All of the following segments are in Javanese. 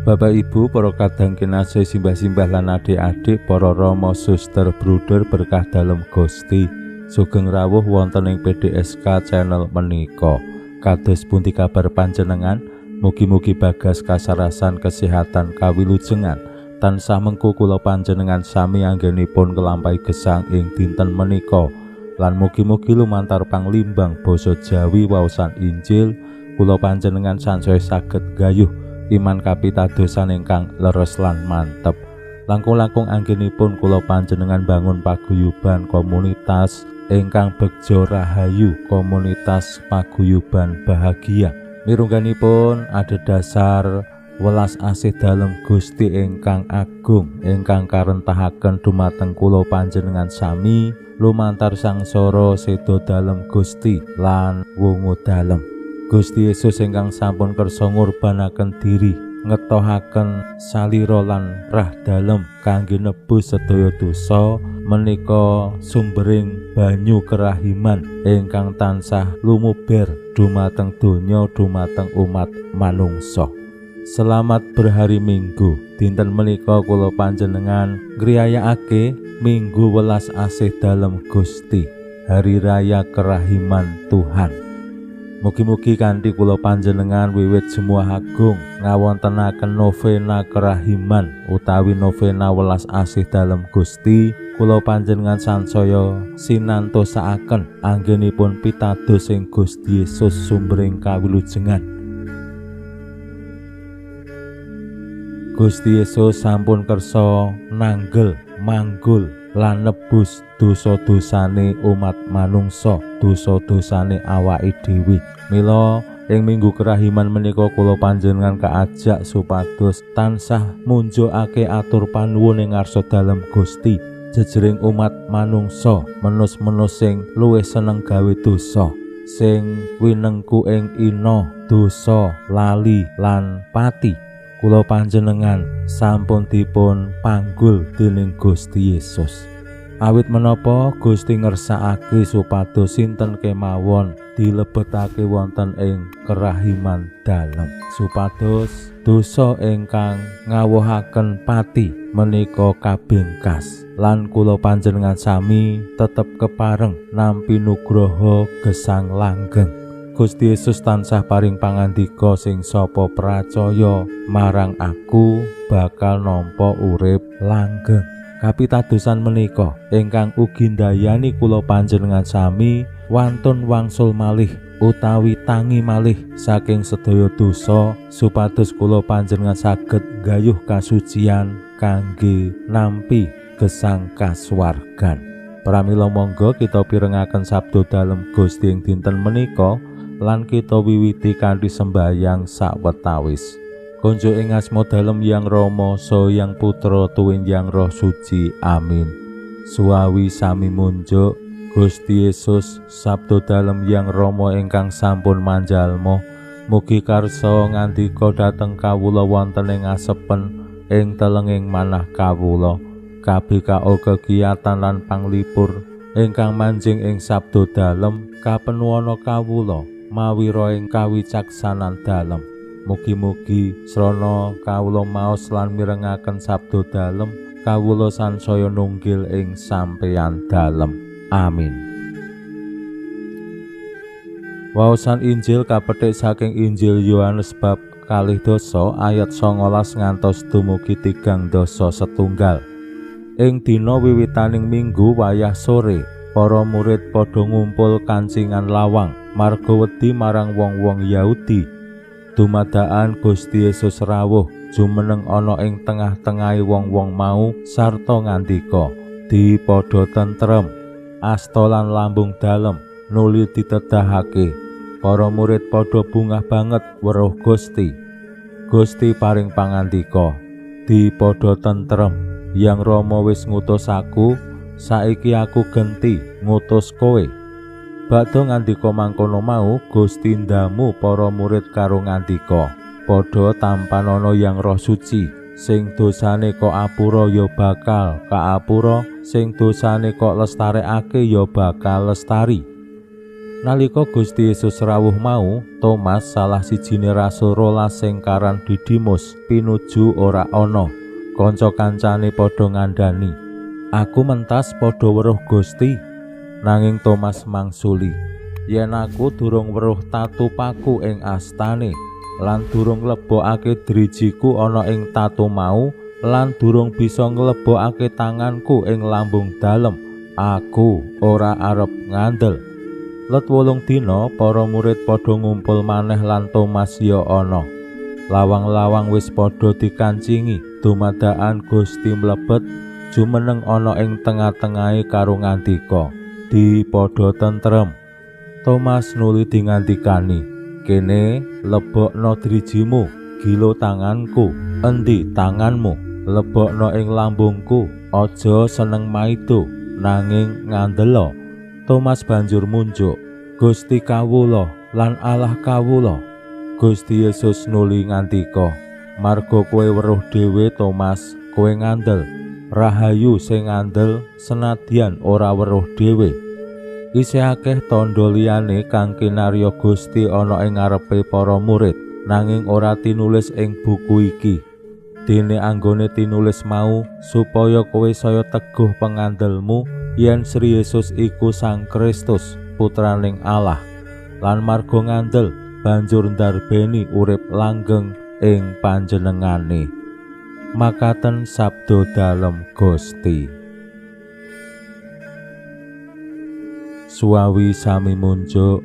Bapak Ibu, para kadang kinasih, simbah-simbah lan adik-adik, para rama, suster, bruder berkah dalem Gusti. Sugeng rawuh wonten ing PDSK channel menika. Kados pundi kabar panjenengan? Mugi-mugi bagas kasarasan kesehatan kawilujengan. Tansah mengku kula panjenengan sami anggenipun nglampahi gesang ing dinten menika. Lan mugi-mugi lumantar panglimbang basa Jawi waosan Injil kula panjenengan sansaya saged gayuh iman kapitadosan ingkang leres lan mantep. Langkung-langkung anggenipun kula panjenengan bangun paguyuban komunitas ingkang begja rahayu, komunitas paguyuban bahagia. Mirungganipun adhedhasar welas asih dalem Gusti ingkang agung ingkang karentahaken dumateng kula panjenengan sami lumantar sangsara seda dalem Gusti lan wungu dalem. Gusti Yesus ingkang sampun kersa ngurbanaken diri ngetohaken salira lan rah dalem kangge nebus sedaya dosa menika sumbering banyu kerahiman ingkang tansah lumuber dumateng donya dumateng umat manungsa. Selamat berhari Minggu. Dinten menika kula panjenengan ngriyayakake Minggu welas asih dalem Gusti, hari raya kerahiman Tuhan. Mugi-mugi kanthi kula panjenengan wiwit Jemuah Agung ngawontenaken novena kerahiman utawi novena welas asih dalem Gusti, kula panjenengan sansaya sinantosaaken anggenipun pitados ing Gusti Yesus sumbering kawilujengan. Gusti Yesus sampun kersa nanggel, manggul lan nebus dosa-dosane umat manungsa, dosa-dosane awake dhewe. Mila ing Minggu Kerahiman menika kula panjenengan kaajak supados tansah munjukake atur panuwun ing ngarsa dalem Gusti jejering umat manungsa, menus-menus sing luwih seneng gawe dosa, sing winengku ing ina, dosa, lali lan pati. Kula panjenengan sampun dipun panggul dening Gusti Yesus. Awit menapa Gusti ngersakake supados sinten kemawon dilebetake wonten ing kerahiman dalem, supados dosa ingkang ngawuhaken pati menika kabingkas lan kula panjenengan sami tetep kepareng nampi nugroho gesang langgeng. Gusti Yesus tansah paring pangandika sing sapa pracaya marang aku bakal nampa urip langgeng. Kapitadosan menika ingkang ugi ndayani kula panjenengan sami wantun wangsul malih utawi tangi malih saking sedaya dosa supados kula panjenengan saged gayuh kasucian kangge nampi gesang kasuwargan. Pramila monggo kita pirengaken sabda dalem Gusti ing dinten menika lan kita wiwiti kanthi sembahyang sawetawis. Konjuk ing asma dalem Yang Rama, saha Yang Putra tuwin Yang Roh Suci. Amin. Suwawi sami munjuk Gusti Yesus sabda dalem Yang Rama ingkang sampun manjalma, mugi karsa ngandika dhateng kawula wonten ing asepen ing telenging manah kawula. KBKO kegiatan lan panglipur ingkang manjing ing sabda dalem kapenuwana kawula mawira ing kawicaksanan dalem. Mugi-mugi srana kawula maos lan mirengaken sabda dalem kawula sansaya nunggil ing sampeyan dalem. Amin. Waosan Injil kapethik saking Injil Yohanes bab 12 ayat 19 ngantos dumugi 31. Ing dina wiwitaning minggu wayah sore, para murid padha ngumpul kancingan lawang marga wedi marang wong-wong Yahudi. Dumadakan Gusti Yesus rawuh jumeneng ana ing tengah-tengahe wong-wong mau sarta ngandika, "Di padha tentrem, asta lan lambung dalem nuli ditedahake." Para murid padha bungah banget weruh Gusti. Gusti paring pangandika, "Di padha tentrem, Yang Rama wis ngutus aku, saiki aku genti ngutus kowe. Bakdo ngandika mangkono mau, Gusti ndamu para murid karo ngandika, padha tampanana Yang Roh Suci. Sing dosane kok apura ya bakal kaapura, sing dosane kok lestarekake ya bakal lestari. Nalika Gusti Yesus rawuh mau, Thomas salah sijine rasul 12 sing karan Didimus pinuju ora ana. Kanca-kancane padha ngandhani, "Aku mentas padha weruh Gusti." Nanging Thomas mangsuli, "Yen aku durung weruh tatu paku ing astane, lan durung nglebokake drijiku ana ing tatu mau, lan durung bisa nglebokake tanganku ing lambung dalem, aku ora arep ngandel." Let 8 dina para murid padha ngumpul maneh lan Thomas ya ana. Lawang-lawang wis padha dikancingi, dumadakan Gusti mlebet jumeneng ana ing tengah-tengahe karo ngandika, "Di padha tentrem." Thomas nuli dingandikani, "Kene lebokno drijimu, gilo tanganku, endi tanganmu, lebokno ing lambungku, aja seneng maido, nanging ngandela." Thomas banjur munjuk, "Gusti kawula lan Allah kawula." Gusti Yesus nuli ngandika, "Marga kowe weruh dhewe Thomas, kowe ngandel. Rahayu sing ngandel senadyan ora weruh dhewe." Isih akeh tandha liyane kang kinarya Gusti ana ing ngarepe para murid, nanging ora tinulis ing buku iki. Dene anggone tinulis mau supaya kowe saya teguh pengandelmu yen Sri Yesus iku Sang Kristus, putraning Allah, lan marga ngandel banjur ndarbeni urip langgeng ing panjenengane. Makaten sabda dalem Gusti. Suwawi sami munjuk,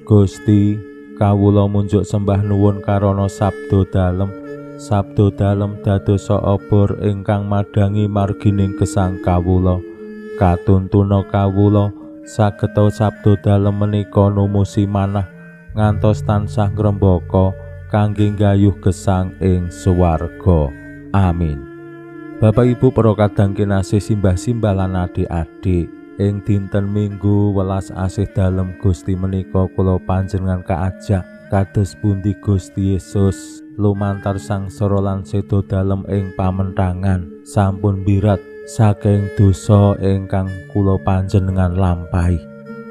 Gusti kawula munjuk sembah nuwun karana sabda dalem. Sabda dalem dadosa obor ingkang madhangi margining gesang kawula. Katuntuna kawula sageta sabda dalem menika numusi manah ngantos tansah ngrembaka kangge nggayuh gesang ing swarga. Amin. Bapak Ibu para kadang kinasih, simbah-simbah lan adik-adik, ing dinten Minggu welas asih dalem Gusti menika kula panjenengan kaajak kados pundi Gusti Yesus lumantar sangsara lan seda dalem ing pamentangan sampun birat saking dosa ingkang kula panjenengan lampahi.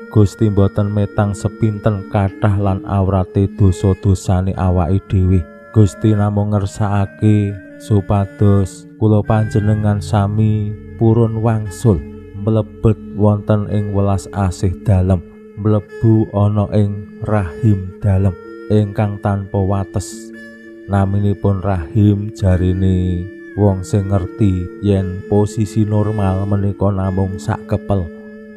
Gusti mboten metang sepinten kathah lan awrate dosa-dosane awake dhewe. Gusti namung ngersakake supados kula panjenengan sami purun wangsul mlebet wonten ing welas asih dalem, mlebu ana ing rahim dalem ingkang tanpa wates. Naminipun rahim jarine wong sing ngerti yen posisi normal menika namung sak kepel.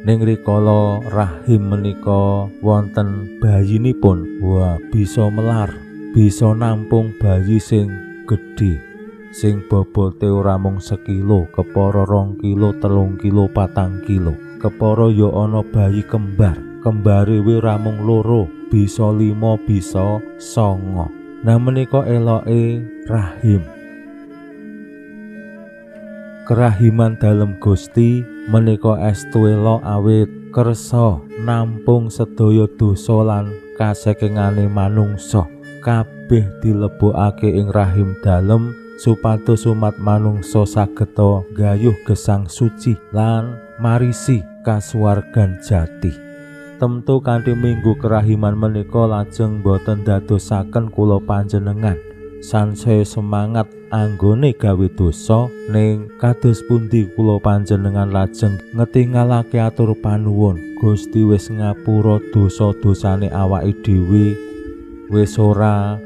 Ning rikala rahim menika wonten bayinipun, wah bisa melar, bisa nampung bayi sing gedhe, sing bobote ora mung sekilo, kepara 2 kilo, 3 kilo, 4 kilo. Kepara ya ana bayi kembar, kembare ora mung 2, bisa 5, bisa 9. Nah menika eloke rahim. Kerahiman dalem Gusti menika estu elok awit kersa nampung sedaya dosa lan kasekengane manungsa. Kabeh dilebokake ing rahim dalem supados umat manungsa sageta gayuh gesang suci lan marisi kasuwargan jati. Temtu kanthi minggu kerahiman menika lajeng boten dadosaken kula panjenengan sansaya semangat anggone gawe dosa, ning kados pundi kula panjenengan lajeng ngetingalake atur panuwun Gusti wis ngapura dosa-dosane awake dhewe, wis ora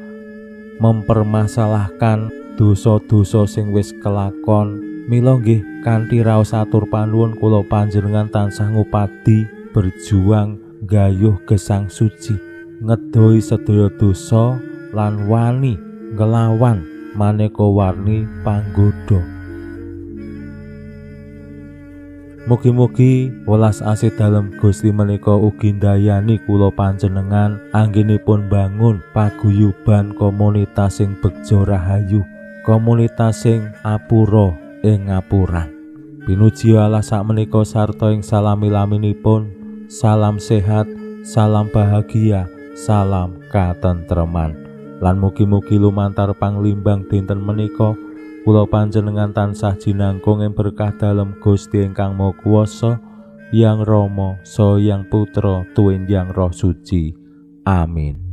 mempermasalahkan dosa-dosa sing wis kelakon. Mila nggih kanthi raos atur panuwun kula panjenengan tansah ngupadi berjuang gayuh gesang suci, ngedoi sedaya dosa lan wani nglawan maneka warni panggoda. Mugi-mugi welas asih dalem Gusti menika ugi ndayani kula panjenengan anggenipun bangun paguyuban komunitas sing begja rahayu, komunitas sing apura ing ngapuran. Pinuji Allah sakmenika sarta ing salami-laminipun. Salam sehat, salam bahagia, salam katentreman. Lan mugi-mugi lumantar panglimbang dinten menika kula panjenengan tansah jinangkung ing berkah dalem Gusti ingkang Maha Kuwasa, Yang Rama, Saha Yang Putra, tuwin Yang Roh Suci. Amin.